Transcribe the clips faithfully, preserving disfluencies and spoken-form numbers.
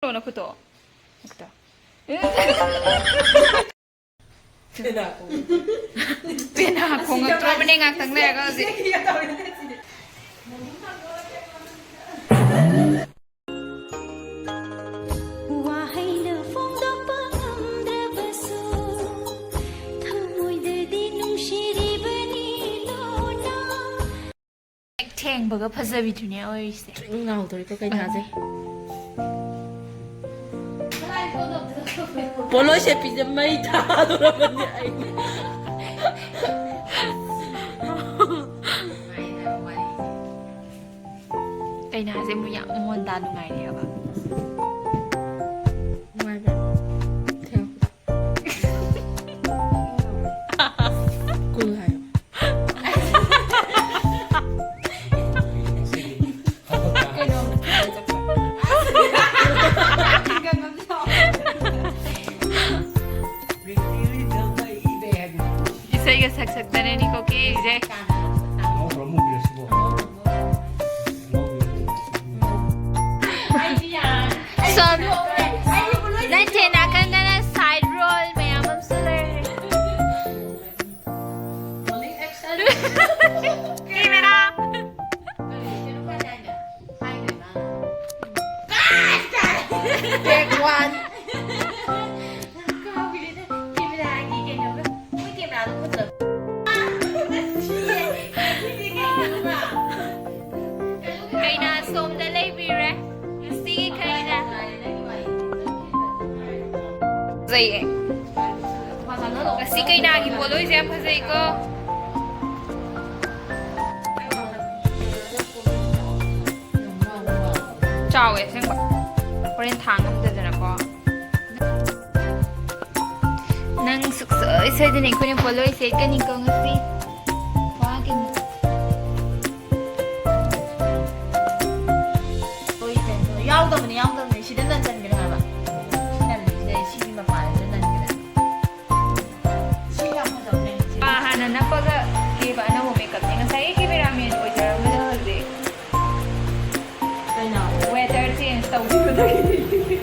ꯅꯈꯨꯠꯇꯣ꯫ ꯍꯦꯛꯇ꯫ ꯄꯦꯅꯥ ꯈꯣꯡꯉꯛꯇ꯭ꯔꯕꯅꯦ ꯉꯥꯛꯇꯪ ꯂꯩꯔꯒ ꯍꯧꯖꯤꯛ꯫ ꯋꯥꯍꯩꯅ ꯐꯣꯡꯗꯣꯛꯄ ꯉꯝꯗ꯭ꯔꯕꯁꯨ ꯊꯃꯣꯏꯗꯗꯤ ꯅꯨꯡꯁꯤꯔꯤꯕꯅꯤ ꯂꯣꯟꯅ꯫ ꯍꯦꯛ ꯊꯦꯡꯕꯒ ꯐꯖꯕꯤꯗꯨꯅꯦ ꯑꯣꯏꯔꯤꯁꯦ꯫ ꯉꯥꯎꯗꯣꯔꯤꯀꯣ ꯀꯩꯅꯥꯁꯦ꯫ ꯄꯣꯠꯂꯣꯏ ꯁꯦꯠꯄꯤꯁꯦ ꯃꯩ ꯊꯥꯗꯣꯔꯕꯅꯦ ꯑꯩ꯫ ꯀꯩꯅꯥꯁꯦ ꯑꯃꯨꯛ ꯌꯥꯝ ꯃꯣꯟꯗꯥ ꯅꯨꯡꯉꯥꯏꯔꯦꯕ꯫ ꯅꯨꯡꯉꯥꯏꯕ꯭ꯔꯥ? ꯊꯦꯡ꯫ ꯀꯨꯜ ꯍꯥꯏꯌꯣ꯫ ꯏꯁꯩꯒ ꯁꯛ ꯁꯛꯇꯅꯅꯤꯀꯣ ꯀꯦꯔꯤꯁꯦ꯫ ꯁꯣꯝ ꯅꯠꯇꯦ, ꯅꯥꯀꯟꯗꯅ side role ꯃꯌꯥꯝ ꯑꯃꯁꯨ ꯂꯩꯔꯦ꯫ Camera꯫ Take one꯫ ꯀꯥꯎꯈꯤꯗꯦꯗ, cameraꯒꯤ ꯀꯩꯅꯣꯒ꯫ ꯃꯣꯏ cameraꯗꯣ ꯐꯖꯕ꯫ ꯀꯩꯅꯥ ꯁꯣꯝꯗ ꯂꯩꯕꯤꯔꯦ꯫ ꯉꯁꯤꯒꯤ ꯀꯩꯅꯥ꯫ ꯐꯖꯩꯌꯦ꯫ ꯉꯁꯤ ꯀꯩꯅꯥꯒꯤ ꯄꯣꯠꯂꯣꯏꯁꯦ ꯌꯥꯝ ꯐꯖꯩꯀꯣ꯫ ꯆꯥꯎꯋꯦ ꯑꯁꯦꯡꯕ꯫ ꯍꯣꯔꯦꯟ ꯊꯥꯡ ꯉꯝꯗꯗꯅꯀꯣ꯫ ꯅꯪ ꯁꯨꯛꯁꯣꯏ ꯁꯣꯏꯗꯅ ꯑꯩꯈꯣꯏꯅ ꯄꯣꯠꯂꯣꯏ ꯁꯦꯠꯀꯅꯤꯀꯣ ꯉꯁꯤ꯫ ꯋꯥꯒꯅꯤ꯫ ꯌꯥꯎꯗꯕꯅꯤ, ꯌꯥꯎꯗꯕꯅꯤ꯫ ꯁꯤꯗ ꯅꯟꯁꯤꯟꯈ꯭ꯔꯦ ꯍꯥꯏꯕ꯫ ꯁꯤ ꯅꯟꯕꯁꯤꯗ ꯁꯤꯒꯤ ꯃꯄꯥꯟꯁꯤꯗ ꯅꯟꯈ꯭ꯔꯦ꯫ ꯁꯤ ꯌꯥꯝ ꯐꯖꯕꯅꯦ꯫ ꯄꯥ ꯍꯥꯟꯅ ꯅꯞꯄꯒ ꯀꯦꯕ ꯑꯅꯧꯕ makeupꯅꯦ꯫ ꯉꯁꯥꯏꯒꯤ cameraman ꯑꯣꯏꯖꯔꯝꯕꯗꯣ ꯍꯧꯖꯤꯛ ꯀꯩꯅꯣ? Weather change ꯇꯧꯈꯤꯕꯗꯒꯤ꯫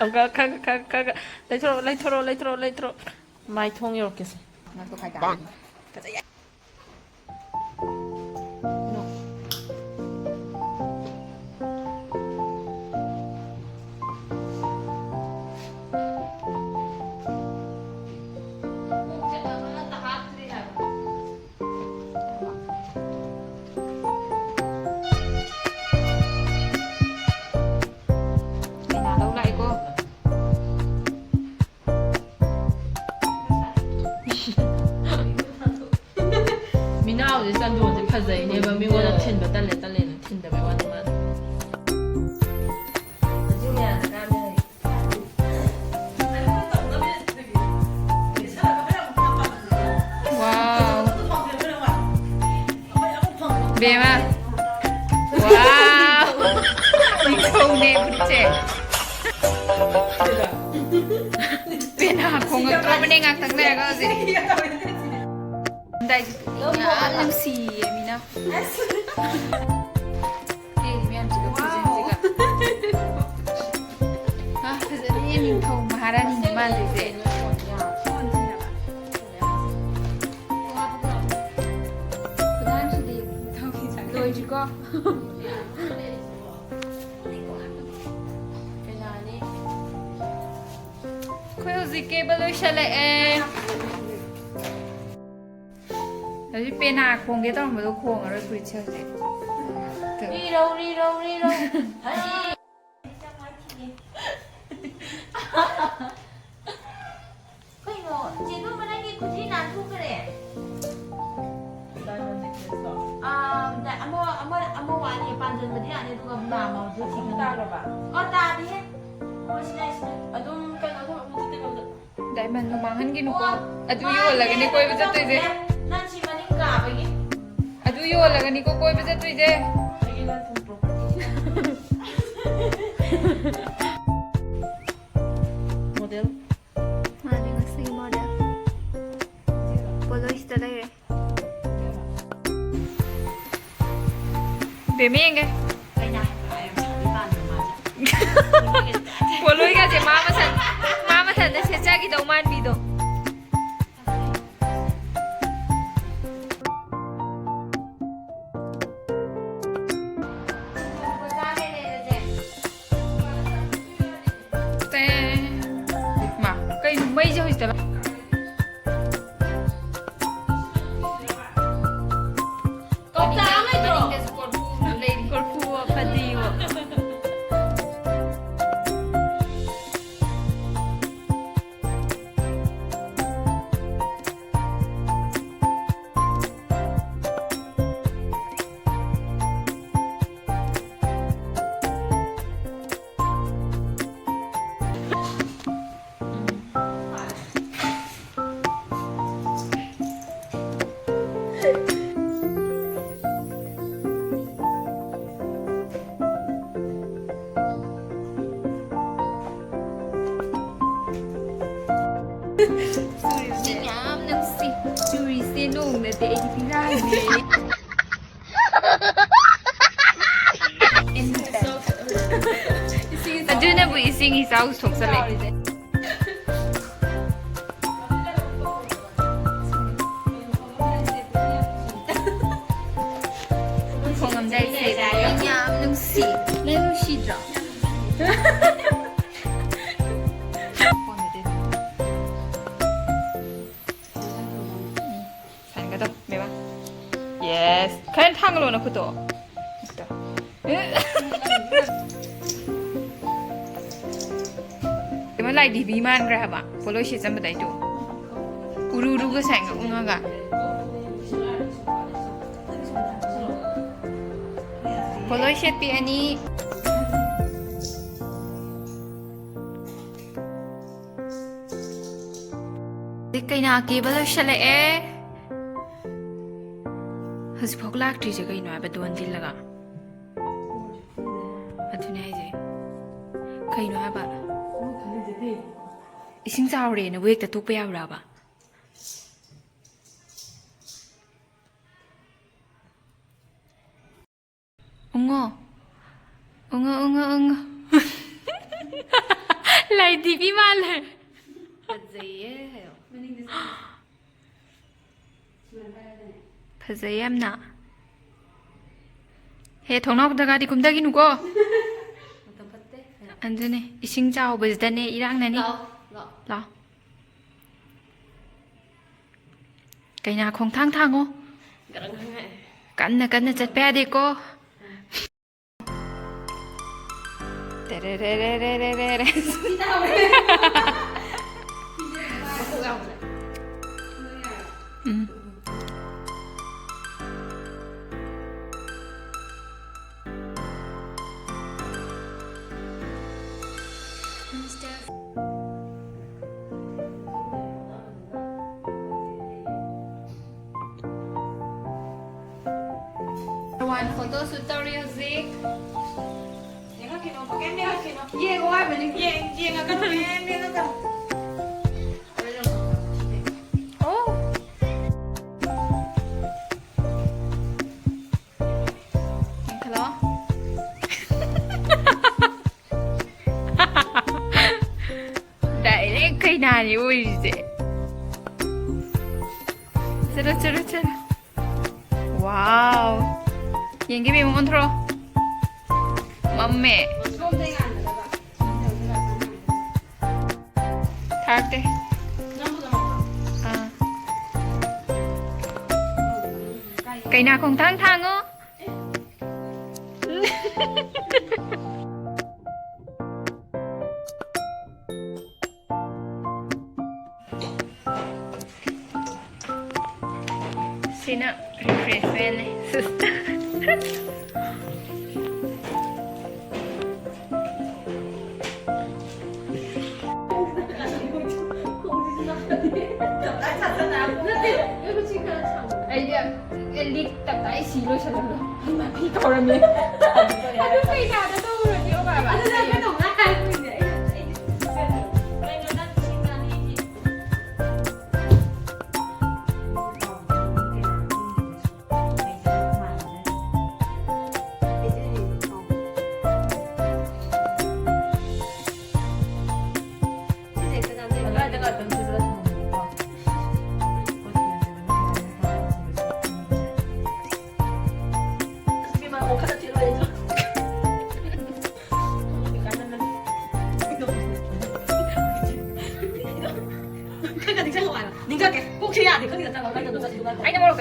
ꯑꯃꯨꯛꯀ ꯈꯔ ꯈꯔ ꯈꯔ ꯈꯔ ꯂꯩꯊꯣꯔꯛꯑꯣ, ꯂꯩꯊꯣꯔꯛꯑꯣ, ꯂꯩꯊꯣꯔꯛꯑꯣ, ꯂꯩꯊꯣꯔꯛꯑꯣ꯫ ꯃꯥꯏ ꯊꯣꯡ ꯌꯧꯔꯛꯀꯦꯁꯦ꯫ ꯉꯥꯛꯇ ꯈꯥꯏꯗꯥ꯫ ꯐꯖꯩꯌꯦ꯫ ꯀꯩꯅꯥ ꯂꯧ ꯂꯥꯛꯑꯦꯀꯣ꯫ ꯃꯤꯅꯥꯎꯁꯦ ꯆꯟꯗꯣꯟꯁꯦ ꯐꯖꯩꯅꯦꯕ, ꯃꯤꯉꯣꯟꯗ ꯊꯤꯟꯕ ꯇꯜꯂꯦ ꯇꯜꯂꯦꯅ ꯊꯤꯟꯗꯕꯩ ꯋꯥꯅꯤ ꯃꯥꯗꯤ꯫ ꯋꯥꯎ꯫ ꯕꯦꯃꯥ꯫ ꯋꯥꯎ꯫ ꯅꯤꯡꯊꯧꯅꯦ ꯕꯨꯠꯁꯦ꯫ ꯄꯦꯅꯥ ꯈꯣꯡꯉꯛꯇ꯭ꯔꯕꯅꯦ ꯉꯥꯛꯇꯪ ꯂꯩꯔꯒ ꯍꯧꯖꯤꯛ꯫ ꯌꯥꯝ ꯅꯨꯡꯁꯤꯌꯦ ꯃꯤꯅ꯫ ꯀꯦꯔꯤ ꯃꯌꯥꯝꯁꯤꯒ ꯈꯨꯖꯤꯟꯁꯤꯒ꯫ ꯑ, ꯐꯖꯅ ꯅꯤꯡꯊꯧ ꯃꯍꯥꯔꯥꯅꯤꯅꯤ ꯃꯥꯜꯂꯤꯁꯦ꯫ ꯈꯨꯗꯥꯡꯁꯤꯗꯤ ꯂꯣꯏꯗ꯭ꯔꯤꯀꯣ꯫ ꯑꯩꯈꯣꯏ ꯍꯧꯖꯤꯛ ꯀꯦꯕ ꯂꯣꯏꯁꯜꯂꯛꯑꯦ꯫ ꯍꯧꯖꯤꯛ ꯄꯦꯅꯥ ꯈꯣꯡꯒꯦ ꯇꯧꯔꯝꯕꯗꯣ ꯈꯣꯡꯉꯔꯣꯏ ꯐꯨꯔꯤꯠꯁꯦ ꯍꯧꯖꯤꯛ꯫ ꯔꯤꯔꯧ, ꯔꯤꯔꯧ, ꯔꯤꯔꯧ꯫ ꯀꯩꯅꯣ, ꯆꯦꯗꯣ ꯅꯪꯒꯤ ꯈꯨꯖꯤ ꯅꯥꯟꯊꯣꯛꯈ꯭ꯔꯦ꯫ ꯑꯥ, ꯑꯃ, ꯑꯃ, ꯑꯃ ꯋꯥꯠꯂꯤ, ꯄꯥꯟꯖꯟꯕꯗꯤ ꯌꯥꯅꯤ, ꯑꯗꯨꯒ ꯅꯥꯝꯃꯗꯨ ꯊꯤꯡꯒꯅꯤ꯫ ꯇꯥꯈ꯭ꯔꯕ? ꯑꯣ, ꯇꯥꯗꯦꯍꯦ꯫ ꯑꯣ, ꯁꯤꯗ, ꯁꯤꯗ꯫ ꯑꯗꯨꯝ ꯀꯩꯅꯣ ꯇꯧ, ꯑꯃꯨꯛ ꯆꯠꯇꯦ, ꯑꯃꯨꯛ ꯆꯠꯇꯦ꯫ ꯗꯥꯏꯃꯟꯗꯣ ꯃꯥꯡꯍꯟꯈꯤꯅꯨꯀꯣ꯫ ꯑꯣ, ꯑꯗꯨ ꯃꯥꯡꯍꯟꯒꯦ ꯌꯣꯜꯂꯒꯅꯤꯀꯣ ꯀꯣꯏꯕ ꯀꯩꯅꯣ ꯆꯠꯇꯣꯏꯁꯦ꯫ ꯇꯧꯕꯅꯦ꯫ ꯅꯪ ꯁꯤ ꯃꯅꯤꯡ ꯀꯥꯕꯒꯤ꯫ ꯑꯗꯨ ꯌꯣꯜꯂꯒꯅꯤꯀꯣ ꯀꯣꯏꯕ ꯆꯠꯇꯣꯏꯁꯦ꯫ ꯑꯩꯒꯤ ꯂꯟ ꯊꯨꯝ property꯫ ꯃꯣꯗꯦꯜ꯫ ꯃꯥꯅꯦ, ꯉꯁꯤꯒꯤ ꯃꯣꯗꯦꯜ꯫ ꯄꯣꯂꯣꯏꯁꯤꯗ ꯂꯩꯔꯦ꯫ ꯕꯦꯝꯃ ꯌꯦꯡꯒꯦ꯫ ꯀꯩꯅ? ꯌꯥꯝ ꯁꯥꯕꯤ ꯄꯥꯝꯗ꯭ꯔꯣ ꯃꯥꯁꯦ? ꯄꯣꯠꯂꯣꯏꯒꯁꯦ ꯃꯥ ꯃꯊꯟ, ꯃꯥ ꯃꯊꯟꯇ ꯁꯦꯠꯆꯈꯤꯗꯧ ꯃꯥꯟꯕꯤꯗꯣ꯫ ꯇꯦ꯫ ꯃꯥ, ꯀꯩꯅꯣ ꯃꯩꯁꯦ ꯍꯧꯖꯤꯛꯇ ꯂꯥꯛ-, ꯀꯧꯇꯥ ꯑꯃ ꯂꯩꯇ꯭ꯔꯣ? ꯀꯣꯔꯐꯨ ꯐꯗꯤꯑꯣ꯫ ꯌꯥꯝ ꯅꯨꯡꯁꯤ꯫ ꯆꯨꯔꯤꯁꯦ ꯅꯣꯡ ꯅꯠꯇꯦ, ꯑꯩꯒꯤ ꯄꯤꯔꯥꯡꯅꯦ꯫ ꯑꯗꯨꯅꯕꯨ ꯏꯁꯤꯡ ꯏꯆꯥꯎ ꯊꯣꯛꯆꯜꯂꯛꯏ꯫ ꯈꯣꯡꯉꯝꯗꯥꯏꯁꯦ ꯌꯥꯝ ꯅꯨꯡꯁꯤ꯫ ꯅꯪ ꯅꯨꯡꯁꯤꯗ꯭ꯔꯣ? ꯁꯥꯏꯟꯒꯗꯧ, ꯕꯦꯕꯥ꯫ Yes꯫ ꯈꯔ ꯊꯥꯡꯒꯠꯂꯣ ꯅꯈꯨꯠꯇꯣ꯫ ꯈꯨꯠꯇꯣ꯫ ꯏꯃꯥ ꯂꯥꯏꯙꯤꯕꯤ ꯃꯥꯟꯈ꯭ꯔꯦ ꯍꯥꯏꯕ, ꯄꯣꯠꯂꯣꯏ ꯁꯦꯠꯆꯟꯕꯗ ꯑꯩꯗꯣ꯫ ꯎꯔꯨ ꯎꯔꯨꯒ ꯁꯥꯏꯟꯒ ꯎꯪꯉꯒ꯫ ꯄꯣꯠꯂꯣꯏ ꯁꯦꯠꯄꯤ ꯑꯅꯤ꯫ ꯀꯩꯅꯥ ꯀꯦꯕ ꯂꯣꯏꯁꯜꯂꯛꯑꯦ꯫ ꯍꯧꯖꯤꯛꯐꯥꯎ ꯂꯥꯛꯇ꯭ꯔꯤꯁꯦ ꯀꯩꯅꯣ ꯍꯥꯏꯕ, ꯗꯣꯟ ꯊꯤꯜꯂꯒ꯫ ꯑꯗꯨꯅꯦ ꯍꯥꯏꯁꯦ꯫ ꯀꯩꯅꯣ ꯍꯥꯏꯕ? ꯏꯁꯤꯡ ꯆꯥꯎꯔꯦꯅꯕꯨ ꯍꯦꯛꯇ ꯇꯣꯛꯄ ꯌꯥꯕ꯭ꯔꯕ? ꯎꯉꯣ꯫ ꯎꯉꯣ, ꯎꯉꯣ, ꯎꯉꯣ꯫ ꯂꯥꯏꯙꯤꯕꯤ ꯃꯥꯜꯂꯦ꯫ ꯐꯖꯩꯌꯦ ꯍꯥꯏꯌꯣ꯫ ꯐꯖꯩ ꯌꯥꯝꯅ꯫ ꯍꯦ, ꯊꯣꯡꯅꯥꯎꯗꯒꯗꯤ ꯀꯨꯝꯊꯈꯤꯅꯨꯀꯣ꯫ ꯃꯇꯝ ꯐꯠꯇꯦ꯫ ꯑꯗꯨꯅꯦ, ꯏꯁꯤꯡ ꯆꯥꯎꯕꯁꯤꯗꯅꯦ ꯏꯔꯥꯡꯅꯅꯤ꯫ ꯂꯥꯛꯑꯣ, ꯂꯥꯛꯑꯣ꯫ ꯂꯥꯛꯑꯣ꯫ ꯀꯩꯅꯥ ꯈꯣꯡꯊꯥꯡ ꯊꯥꯡꯉꯣ꯫ ꯒꯔꯪ ꯒꯔꯪ ꯍꯥꯏ꯫ ꯀꯟꯅ ꯀꯟꯅ ꯆꯠꯄ ꯌꯥꯗꯦꯀꯣ꯫ ꯇꯦꯔꯦꯔꯦꯔꯦꯔꯦꯔꯦꯔꯦ꯫ ꯎꯝ꯫ One photo shoot ꯇꯧꯔꯤ ꯍꯧꯖꯤꯛ꯫ ꯌꯦꯡꯉꯣ ꯍꯥꯏꯕꯅꯤ꯫ ꯌꯦꯡ-, ꯌꯦꯡꯉꯒ ꯇꯧꯔꯦ, ꯌꯦꯡꯉꯒ꯫ ꯑꯣ꯫ ꯌꯦꯡꯈꯠꯂꯣ꯫ Direct ꯀꯩꯅꯥꯅꯤ ꯑꯣꯏꯔꯤꯁꯦ꯫ ꯆꯠꯂꯣ, ꯆꯠꯂꯣ, ꯆꯠꯂꯣ꯫ Wow꯫ ꯌꯦꯡꯒꯦ, ꯕꯦꯝꯃ, ꯑꯣꯟꯊꯣꯔꯛꯑꯣ꯫ ꯃꯝꯃꯦ꯫ ꯊꯥꯔꯛꯇꯦ꯫ ꯑꯥ꯫ ꯀꯩꯅꯥ ꯈꯣꯡꯊꯥꯡ ꯊꯥꯡꯉꯣ꯫ ꯁꯤꯅ refreshment ꯅꯦ꯫ ꯑꯩꯗꯤ ꯂꯤꯛ ꯇꯞꯇꯥꯏ ꯁꯤ ꯂꯣꯏꯁꯜꯂꯝꯃꯦ꯫ ꯃꯐꯤ ꯀꯧꯔꯝꯃꯦ꯫ ꯑꯗꯨ ꯀꯩꯀꯥꯗ ꯇꯧꯔꯨꯔꯗꯤ ꯍꯥꯏꯕ꯫ ꯑꯗꯨꯅ ꯑꯩꯈꯣꯏꯅ ꯑꯃꯨꯛ ꯍꯥꯏꯔꯛꯇꯣꯏꯅꯦ꯫ ꯑꯩꯅ, ꯑꯩꯗꯤ ꯀꯩꯅꯣ ꯅꯪ ꯁꯤ ꯉꯥꯡꯉꯤꯁꯤ꯫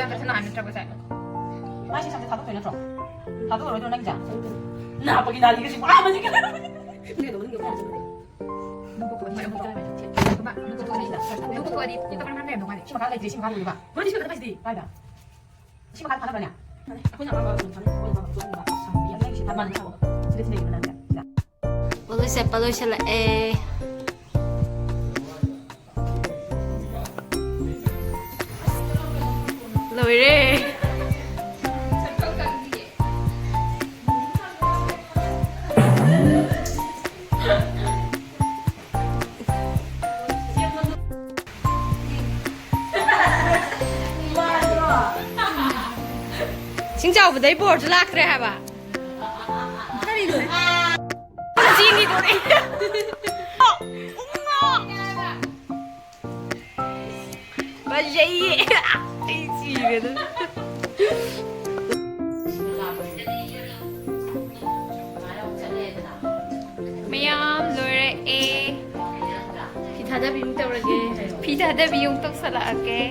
ꯌꯥꯝ ꯆꯠꯁꯤꯟꯅ ꯍꯥꯏꯕ ꯅꯠꯇ꯭ꯔꯕ ꯁꯦ? ꯃꯥꯏ ꯁꯤ ꯁꯝꯁꯦ ꯊꯥꯗꯣꯛꯇꯣꯏ ꯅꯠꯇ꯭ꯔꯣ? ꯊꯥꯗꯣꯛꯑꯔꯣꯏꯗ꯭ꯔꯣ ꯅꯪꯁꯦ? ꯅꯥꯄꯒꯤ ꯅꯥꯔꯤꯒ ꯁꯤ ꯄꯨꯔꯥ ꯑꯃꯅꯤ ꯀꯩꯅꯣ꯫ ꯅꯪꯒꯤ ꯑꯗꯨꯝ ꯅꯪꯒꯤ ꯑꯃ ꯍꯥꯏꯖꯕꯗꯤ꯫ ꯅꯪ ꯄꯣꯛꯄ ꯋꯥꯔꯤ ꯁꯤ ꯃꯈꯥ ꯂꯩꯇ꯭ꯔꯦ, ꯁꯤ ꯃꯈꯥ ꯂꯣꯏꯔꯕ? ꯍꯣꯏ, ꯁꯤ ꯃꯈꯥ ꯂꯩꯇ꯭ꯔꯦ, ꯁꯤ ꯃꯈꯥ ꯂꯣꯏꯔꯕ? ꯁꯤ ꯃꯈꯥ ꯊꯥꯅꯕ꯭ꯔꯅꯦ? ꯑꯩꯈꯣꯏꯅ ꯑꯄꯥꯝꯕ ꯑꯗꯨꯝ ꯊꯥꯅꯩ, ꯑꯩꯈꯣꯏꯅ ꯑꯄꯥꯝꯕ ꯑꯗꯨꯝ ꯊꯥꯅꯩ꯫ ꯌꯥꯝ ꯂꯩ, ꯁꯤ ꯊꯥꯕ ꯃꯥꯟꯅ ꯊꯥꯕ꯫ ꯁꯤꯗ ꯁꯤ ꯂꯩꯕ ꯅꯪ ꯁꯤꯗ꯫ ꯄꯣꯠꯂꯣꯏ ꯁꯦꯠꯄ ꯂꯣꯏꯁꯤꯜꯂꯛꯑꯦ꯫ ꯂꯣꯏꯔꯦ꯫ ꯏꯁꯤꯡ ꯆꯥꯎꯕꯗꯩ ꯕꯣꯔꯁꯨ ꯂꯥꯛꯇ꯭ꯔꯦ ꯍꯥꯏꯕ꯫ ꯀꯔꯤꯅꯣ? ꯆꯦꯟꯈꯤꯗꯣꯔꯦ꯫ ꯐꯖꯩꯌꯦ꯫ ꯑꯩ ꯁꯤꯔꯦꯗ꯫ ꯃꯌꯥꯝ ꯂꯣꯏꯔꯛꯑꯦ꯫ ꯐꯤ ꯊꯥꯗꯕꯤ ꯑꯃꯨꯛ ꯇꯧꯔꯒꯦ꯫ ꯐꯤ ꯊꯥꯗꯕꯤ ꯑꯃꯨꯛ ꯇꯧꯁꯜꯂꯛꯑꯒꯦ꯫